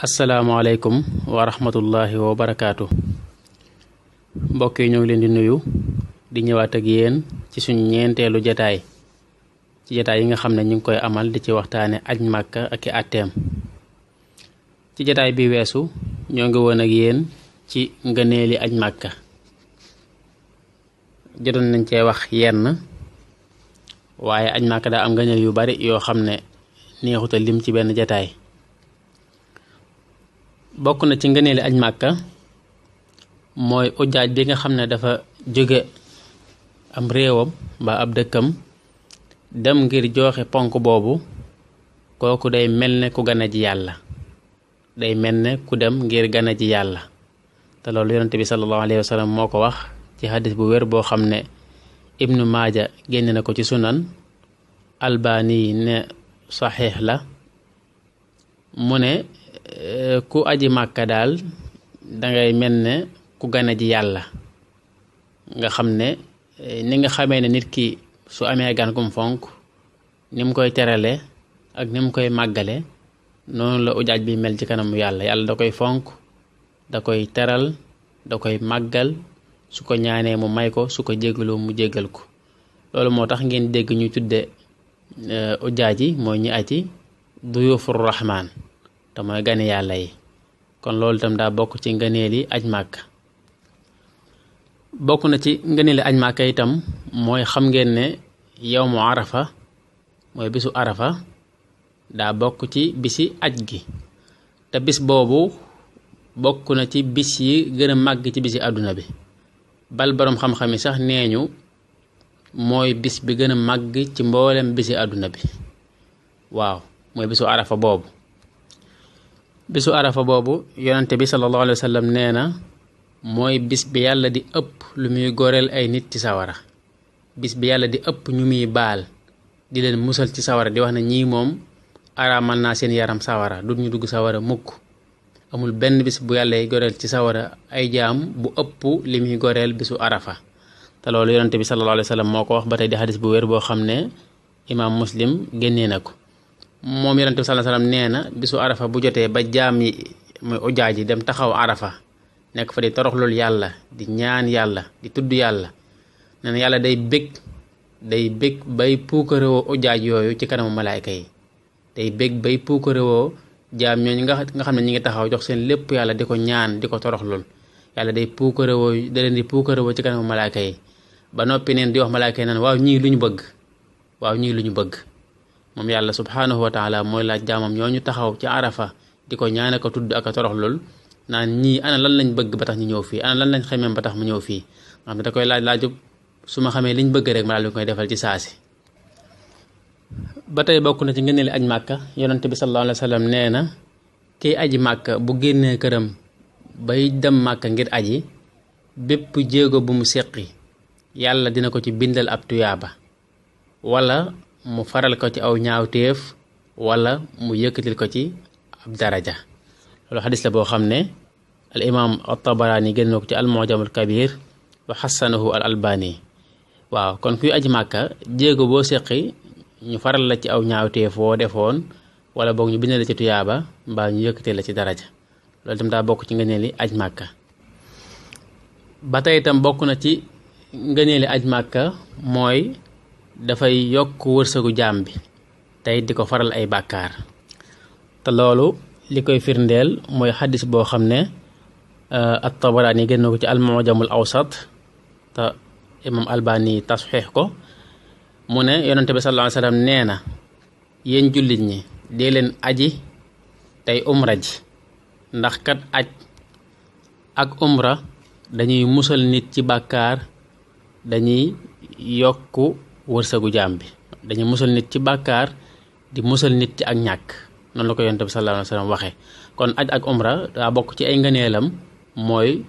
asalaamaaleykum wa rahmatullahi wa barakaatu mbokk yi ñoo ngi leen di nuyu di ñëwaat ak yéen ci suñu ñeenteelu jataay ci jataay yi nga xam ne ñu ngi koy amal di ci waxtaane aj màkka ak i atteem ci jataay bi weesu ñoo ngi woon ak yéen ci ngëneeli aj màkka jotoon nañ cee wax yenn waaye aj màkka daa am ngëneel yu bari yoo xam ne neexuta lim ci benn jataay bokk na ci ngëneeli aj màkka mooy ujaaj bi nga xam ne dafa jóge am réewam ba ab dëkkam dem ngir joxe ponk boobu kooku day mel ne ku gane ji yàlla day mel ne ku dem ngir gane ji yàlla te loolu yonente bi sallallahu alayhi wa sallam moo ko wax ci xadis bu wér boo xam ne ibnu maaja génne na ko ci sunan albani ne saxiix la mu ne ku aji màkka daal dangay mel ne ku gane ji yàlla nga xam ne ni nga xamee ne nit ki su amee gan kum fonk ni mu koy terale ak ni mu koy màggale noonu la ujaaj bi mel ci kanamu yàlla yàlla da koy fonk da koy teral da koy màggal su ko ñaanee mu may ko su ko jéggaloo mu jéggal ko loolu moo tax ngeen dégg ñu tudde ujaaj yi mooy ñi aji duyufur rahmaan te mooy gane yàlla yi kon loolu itam daa bokk ci ngëneeli aj màkk bokk na ci ngëneeli aj màkk itam mooy xam ngeen ne yawmu arafa mooy bisu arafa daa bokk ci bisi aj gi te bis boobu bokk na ci bis yi gën a màgg ci bisi àdduna bi bal boroom xam-xam yi sax nee ñu mooy bis bi gën a màgg ci mboolem bisi àdduna bi waaw mooy bisu arafa boobu bisu arafa boobu yonante bi sallallahu alayhi wa sallam nee na mooy bis bi yàlla di ëpp lu muy goreel ay nit ci sawara bis bi yàlla di ëpp ñu muy baal di leen musal ci sawara di wax ne ñii moom araamal naa seen yaram sawara du ñu dugg sawara mukk amul benn bis bu yàlla goreel ci sawara ay jaam bu ëpp li muy goreel bisu arafa te loolu yonante bi sallallahu alayhi wa sallam moo ko wax ba tey di xadis bu wér boo xam ne imaam muslim génnee na ko moom yonent bi sallallahu alayhi wasallam nee na bisu arafa bu jotee ba jaam yi muy ujaaj yi dem taxaw arafa nekk fa di toroxlul yàlla di ñaan yàlla di tudd yàlla nee na yàlla day bég bay puukarewoo ujaaj yooyu ci kanamu malaayka yi day bég bay puukarewoo jaam ñooñu nga xam ne ñi ngi taxaw jox seen lépp yàlla di ko ñaan di ko toroxlul yàlla day puukarewoo da leen di puukarewoo ci kanamu malaayka yi ba noppi neen di wax malaayka yi naan waaw ñii lu ñu bëgg moom yàlla subhaanahu wa taala mooy laaj jaamam ñooñu taxaw ci arafa di ko ñaan ko tudd ak a toroxlul naan ñii ana lan lañ bëgg ba tax ñu ñëw fii ana lan lañ xamee ba tax mu ñëw fii nga xam ne da koy laajub su ma xamee liñ bëgg rek ma daal di koy defal ci saasi ba tey bokk na ci ngëneeli aj màkka yonante bi sallallahu alayhi wa sallam nee na kiy aji màkka bu génnee këram bay dem màkka ngir aji bépp jéego bu mu séqi yàlla dina ko ci bindal ab tuyaaba wala mu faral ko ci aw ñaawteef wala mu yëkkatil ko ci ab daraja loolu xadis la boo xam ne al imam at-Tabarani génn ko ci al mu'jam al kabir wa xassanahu al albani waaw kon kuy aji màkka jéego boo seqi ñu faral la ci aw ñaawteef woo defoon wala boog ñu bindal la ci tuyaaba mbaa ñu yëkkatil la ci daraja loolu itam daa bokk ci ngëneeli aj màkka ba tey itam bokk na ci ngëneeli aj màkka mooy dafay yokk wërsëgu jaam bi tey di ko faral ay bàkkaar te loolu li koy firndeel mooy xadis boo xam ne at-Tabarani génn ko ci al-Mu'jamul Awsat te imam Albani tasxiix ko mu ne yonente bi sallallahu alayhi wasallam nee na yéen jullit ñi dee leen aji tey umra ji ndax kat aj ak umra dañuy musal nit ci bàkkaar dañuy yokk wërsëgu jaam bi dañu musal nit ci bàkkaar di musal nit ci ak ñàkk noonu la ko yonent bi sallallahu alayhi wa sallam waxee kon aj ak umra daa bokk ci ay ngëneelam mooy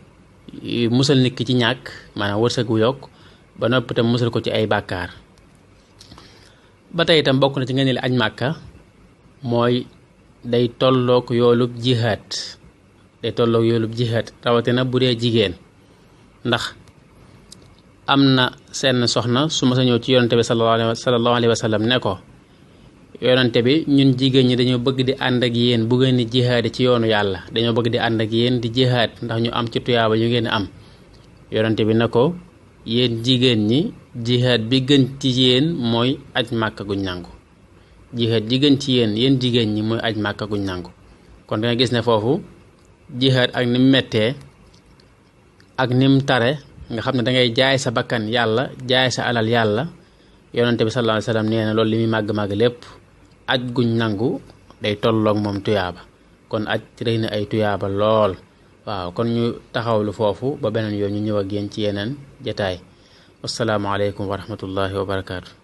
musal nit ki ci ñàkk maanaam wërsëgu yokk ba noppi tam musal ko ci ay bàkkaar ba tey itam bokk na ci ngëneeli aj màkka mooy day tollook yoolub jihaad rawatina bu dee jigéen ndax am na seen soxna su ma sa ñëw ci yonente bi sallallahu alayhi wa sallam ne ko yonante bi ñun jigéen ñi dañoo bëgg di ànd ak yéen bu ngeen di jihaad ci yoonu yàlla dañoo bëgg di ànd ak yéen di jihaad ndax ñu am ci tuyaaba yu ngeen am yonante bi na ko yéen jigéen ñi jihaad bi gën ci yéen mooy aj màkka guñ nangu jihaad ji gën ci yéen jigéen ñi mooy aj màkka guñ nangu kon da nga gis ne foofu jihaad ak ni mu mettee ak ni mu tare nga xam ne dangay jaay sa bakkan yàlla jaay sa alal yàlla yonante bi sallallahu alayhi wasallam nee na loolu li muy màgg-màgg lépp aj guñ nangu day tolloog moom tuyaaba kon aj rëy na ay tuyaaba lool waaw kon ñu taxawlu foofu ba beneen yoon ñu ñëw ak yéen ci yeneen jataay wassalaamu aleykum wa rahmatullahi wa barakaatu